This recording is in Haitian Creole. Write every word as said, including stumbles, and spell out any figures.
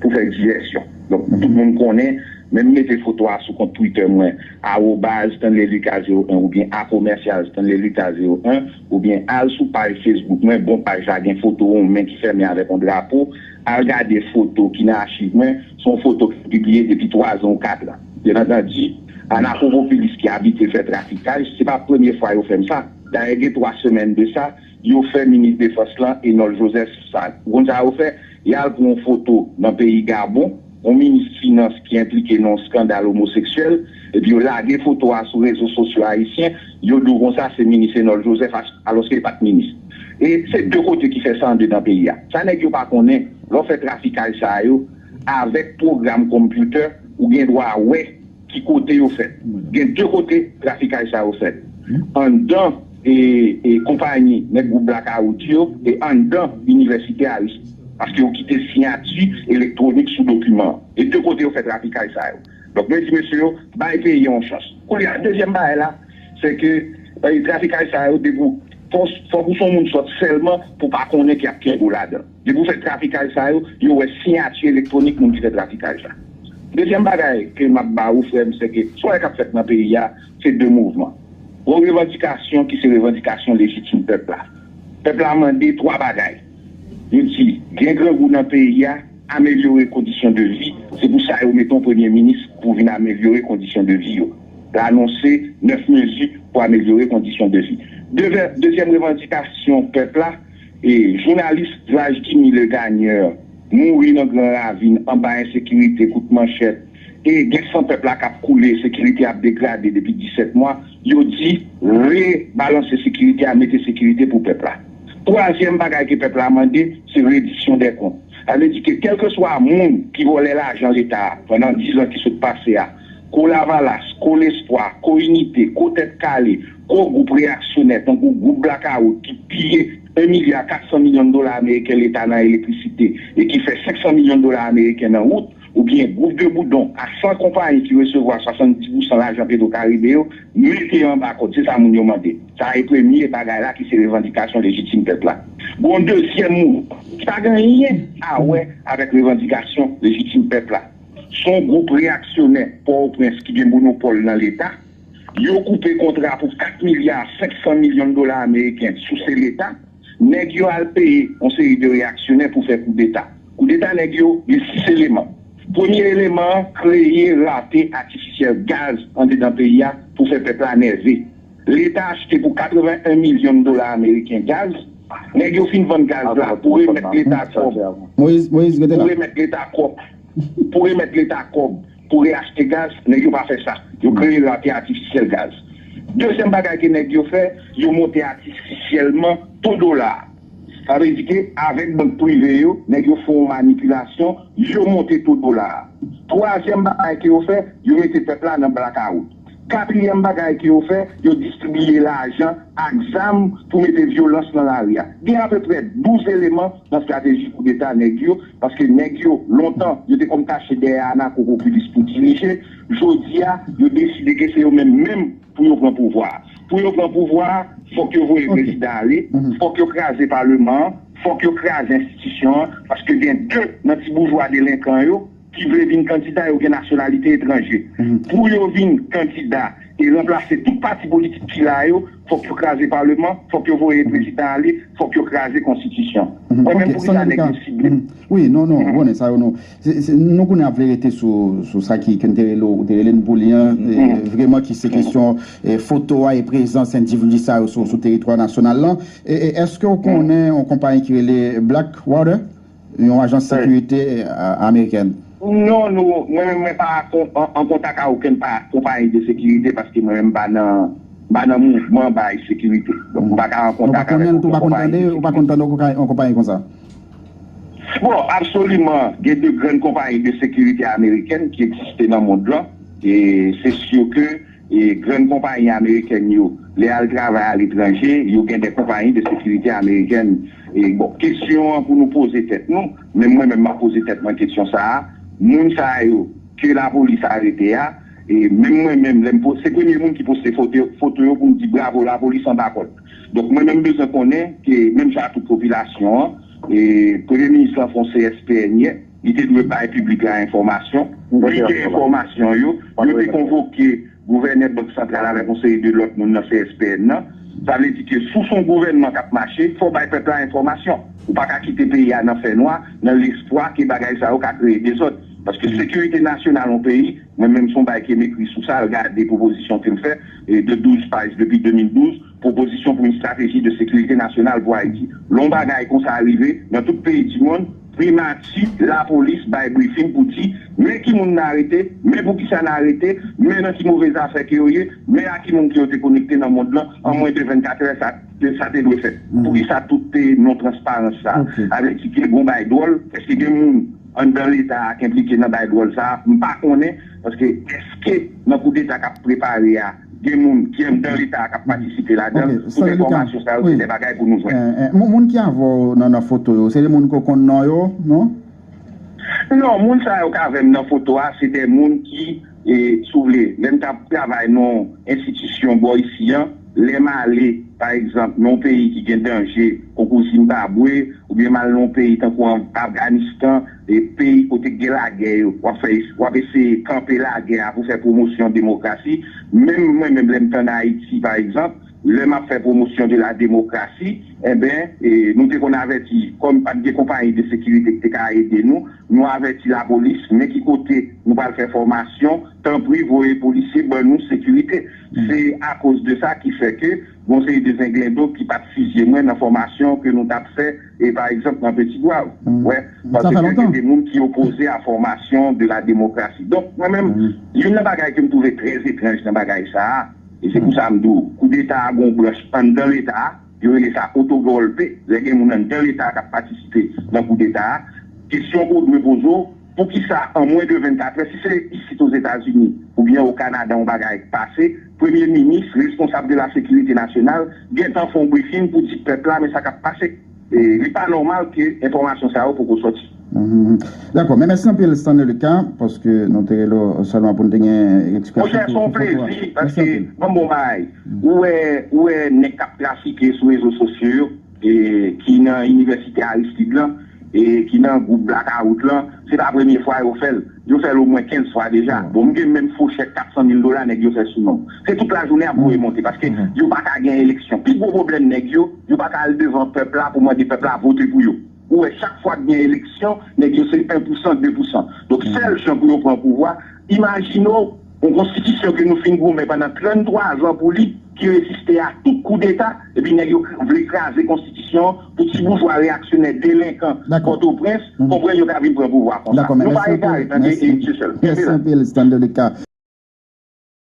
pou fè divèsyon. Donk, tout moun konnen, men m mete foto a sou kont Twitter mwen, arobaz Stanley Lucas zewo en oubyen a commercial Stanley Lucas zewo en, oubyen al sou paj Facebook mwen, bon paj la gen foto yon men ki fèmen avèk yon drapo, al gade foto ki nan achiv mwen, se yon foto ki pibliye depi twa zan ou kat zan. Byen antandi, anakopopilis ki abitye fè trafikaj, se pa premye fwa yo fè m sa. Dayè, gen twa semèn de sa, yo fè minis defans lan, Enol Joseph, sa. Ou konn sa yo fè? Y al pran yon foto nan peyi Gabon, yon minis finans ki enplike nan yon eskandal omoseksyèl, epi yo lage foto a sou rezo sosyo ayisyen, yo di w konsa se minis Enol Joseph, as- alòske l pa t minis. E se de kote ki fè sa andedan peyi a. Sa nèg yo pa konnen, lè w fè trafikaj sa yo, avèk pwogram konpitè, ou gen dwa wè ki kote yo fèt. Gen de kote trafikaj sa yo fèt. Anndan e, e konpayi nèg gwoup Blakawout yo e anndan inivèsite Aristid. Paske yo kite siyati elektwonik sou dokiman an. E de kote yo fè trafikaj sa yo. Donk, mwen di mesye yo, bay peyi a yon chans. Kounye a, dezyèm bagay la, se ke eh, trafikaj sa yo, depi w- fòk fòk ou se yon moun sòt sèlman pou pa konnen ke y ap kenbe w ladan. Depi w fè trafikaj sa yo, yo wè siyati elektwonik moun ki fè trafikaj la. Dezyèm bagay ke m ap ba ou, frè m, se ke sa w wè k ap fèt nan peyi a, se de mouvman. Gon revandikasyon ki se revandikasyon lejitim pèp la. Pèp la mande twa bagay. Yo di, gen grangou nan peyi a, amelyore kondisyon de vi. Se pou sa yo mete yon premye minis pou vin amelyore kondisyon de vi yo. L anonse nèf mezi pou amelyore kondisyon de vi. Deve- dezyèm revandikasyon pèp la, e jounalis Vlajgimi Legagneur mouri nan Gran Ravin anba ensekirite, kout manchèt, e gen san pèp la k ap koule, sekirite ap degrade depi disèt mwa, yo di rebalanse sekirite a, mete sekirite pou pèp la. Twazyèm bagay ke pèp la mande, se rediksyon dè kont. Sa vle di ke kèlkeswa moun ki vòlè lajan Leta a pandan diz an ki sot pase a, ko Lavalas, ko Lespwa, ko Inite, ko Tèt Kale, ko gwoup reyaksyonè tankou gwoup Blakawout ki piye en milya kat san milyon dola ameriken Leta nan elektrisite e ki fè senk san milyon dola ameriken nan wout, oubyen gwoup de boudon a san konpayi ki resevwa swasanndis pousan lajan Petro Caribe yo, mete yo anba kòd. Se sa moun yo mande. Sa e premye bagay la ki se revandikasyon lejitim pèp la. Gon dezyèm mouvman ki pa gen anyen a wè avèk revandikasyon lejitim pèp la. Se yon gwoup reyaksyonè Pòtoprens ki gen monopòl nan Leta. Yo koupe kontra pou kat milya senk san milyon dola ameriken sou se Leta. Nèg yo al peye yon seri de reyaksyonè pou fè koudeta. Koudeta nèg yo gen sis eleman. Premye eleman an, kreye rate atifisyèl gaz andedan peyi a pou fè pèp la nève. Leta achte pou katreven en milyon dola ameriken gaz. Nèg yo fin vann gaz la pou remèt Leta kòb. Moyiz, Moyiz, rete la. Pou remèt Leta kòb. Pou remèt Leta kòb. Pou reyachte gaz, nèg yo pa fè sa. Yo kreye rate atifisyèl gaz. Dezyèm bagay ke nèg yo fè, yo monte atifisyèlman to dola a. Sa vle di ke avèk bank prive yo, nèg yo fè yon manipilasyon, yo monte to dola a. Twazyèm bagay ke yo fè, yo mete pèp la nan blakawout. Katriyèm bagay ke yo fè, yo distribiye lajan ak zam pou mete vyolans nan lari a. Gen apeprè douz eleman nan estrateji koudeta nèg yo, paske nèg yo, lontan, yo te konn kache dèyè anakopopilis pou dirije. Jodi a, yo deside ke se yo menm menm pou yo pran pouvwa a. Pou yo pran pouvwa a, fòk yo voye prezidan ale, fòk yo kraze paleman an, fòk yo kraze enstitisyon an, paske gen de nan ti boujwa delenkan yo ki vle vin kandida, yo gen nasyonalite etranje. Pou yo vin kandida e ranplase tout pati politik ki la yo, fòk yo kraze paleman, fòk yo voye prezidan ale, fòk yo kraze konstitisyon. Mwen menm, poukisa nèg yo sible m? Wi, non, non, konnen sa yo non. Se- se- Nou konnen ap vle rete sou, sou sa ki, ke n te rele, ou te rele n pou li an, e, vreman ki se kesyon, e, foto a e prezans endividi sa yo sou, sou teritwa nasyonal lan. E, e, èske w konnen yon konpayi ki rele Blackwater, yon ajans sekirite, e, a- amerikèn? Non, nou, mwen menm, mwen pa kon- an, an kontak a okenn pa- konpayi de sekirite paske mwen menm m pa nan, m pa nan mouvman bay sekirite. Donk, m pa ka an kontak avèk okenn konpayi de sekirite. Ou pa konn tande yon konpayi konsa? Bon, absoliman, gen de grann konpayi de sekirite amerikèn ki egziste nan mond lan. E se si ke e grann konpayi amerikèn yo, lè y al travay aletranje, yo gen de konpayi de sekirite amerikèn. E bon, kesyon an pou nou poze tèt nou, menm mwen menm m ap poze tèt mwen kesyon sa a, moun sa yo ke lapolis arete a, e menm mwen menm, lè m po- se premye moun ki poste foto, foto yo pou m di bravo lapolis anba kòd. Donk mwen menm m bezwen konnen ke menm jan ak tout popilasyon an, e premye minis lan fè yon C S P N yè, Li te dwe bay piblik la enfòmasyon. Li gen enfòmasyon yo. Yo te konvoke gouvènè Bank Santral avèk yon seri de lòt moun nan C S P N nan. Sa vle di ke si w se yon gouvènman k ap mache, fò w bay pèp la enfòmasyon. Ou pa ka kite peyi a nan fènwa, nan lespwa ke bagay sa yo ka kreye dezòd. Paske sekirite nasyonal yon peyi, mwen menm se yon bagay ke m ekri sou sa, al gade pwopozisyon ke m fè, e, de douz paj depi de mil douz, pwopozisyon pou yon estrateji de sekirite nasyonal pou Ayiti. Lè yon bagay konsa rive nan tout peyi di monn, primati, lapolis bay brifing pou di, men ki moun n arete, men poukisa n arete, men nan ki move zafè ke yo ye, men a ki moun ke yo te konekte nan mond lan, an mwens de vennkat è, sa, sa te dwe fèt. Poukisa tout te non transparans sa? Sa vle di ke gon bagay dwòl, èske gen moun anndan Leta a k enplike nan bagay dwòl sa? M pa konnen, paske èske nan koudeta k ap prepare a, gen moun ki anndan Leta a k ap patisipe ladan? Tout enfòmasyon sa yo, se de bagay pou nou jwenn. Moun ki avè w nan, nan foto yo, se de moun ke w konn non yo, non? Non, moun sa yo k avè m nan foto a, se de moun ki, e, si w vle, lè m t ap travay nan yon enstitisyon bò isi an, lè m ale, pa egzanp, nan yon peyi ki gen danje, tankou Zimbabwe, oubyen m al nan yon peyi tankou Afganistan, e peyi kote k gen lagè yo, w ap fè, w ap eseye kanpe lagè a pou fè pwomosyon demokrasi. Menm mwen menm, lè m t ann Ayiti, pa egzanp, lè m ap fè pwomosyon de la demokrasi, enben, e, nou te konn avèti, kòm pa t gen konpayi de sekirite ki te ka ede nou, nou avèti lapolis, men ki kote nou pral fè fòmasyon, tanpri voye polisye ban nou sekirite. Se akoz de sa ki fè ke gon seri de zenglendo ki pa t fizye mwen nan fòmasyon ke nou t ap fè, e pa egzanp nan Petit Goâve. Wè, paske gen de moun ki opoze a fòmasyon de la demokrasi. Donk, mwen menm, youn nan bagay ke m twouve trè etranj nan bagay sa a, e se pou sa m di w, koudeta a gon branch anndan Leta a, yo rele sa otogolpe, lè gen moun anndan Leta a k ap patisipe nan koudeta a, kesyon ke w dwe poze w, poukisa an mwens de vennkat è, si se isit Ozetazini oubyen o Kanada yon bagay pase, premye minis, responsab de la sekirite nasyonal, gentan fè yon brifing pou di pèp la men sa k ap pase? E, li pa nòmal ke enfòmasyon sa yo poko sòti. Dakò, men mèsi anpil Stanley Lucas, paske nou te rele w sèlman pou n te gen eksplikasyon. Monchè, se yon plezi, paske, bon, bon, bagay. Ou wè, ou wè nèg k ap trafike sou rezo sosyo yo, e, ki nan inivèsite Aristide lan, e, ki nan gwoup Blakawout lan, se pa premye fwa yo fè l. Yo fè l omwen kenz fwa deja. Bon, m gen menm fo chèk kat san mil dola nèg yo fè sou non m. Se tout lajounen y ap voye monte, paske yo pa ka gen eleksyon. Pi gwo pwoblèm nèg yo, yo pa ka al devan pèp la pou mande pèp la vote pou yo. Ou wè, chak fwa k gen eleksyon, nèg yo se en pousan, de pousan. Donk, sèl jan pou yo pran pouvwa, imajine w, yon konstitisyon ke nou fin goumen pandan tranntwa zan pou li, ki reziste a tout koudeta, epi nèg yo vle kraze konstitisyon an pou ti boujwa reyaksyonè delenkan Pòtoprens, konprann yo ka vin pran pouvwa konsa. Nou pa egare, tande, e, mesye Sèl. Kenbe la. Mèsi anpil, Stanley Lucas.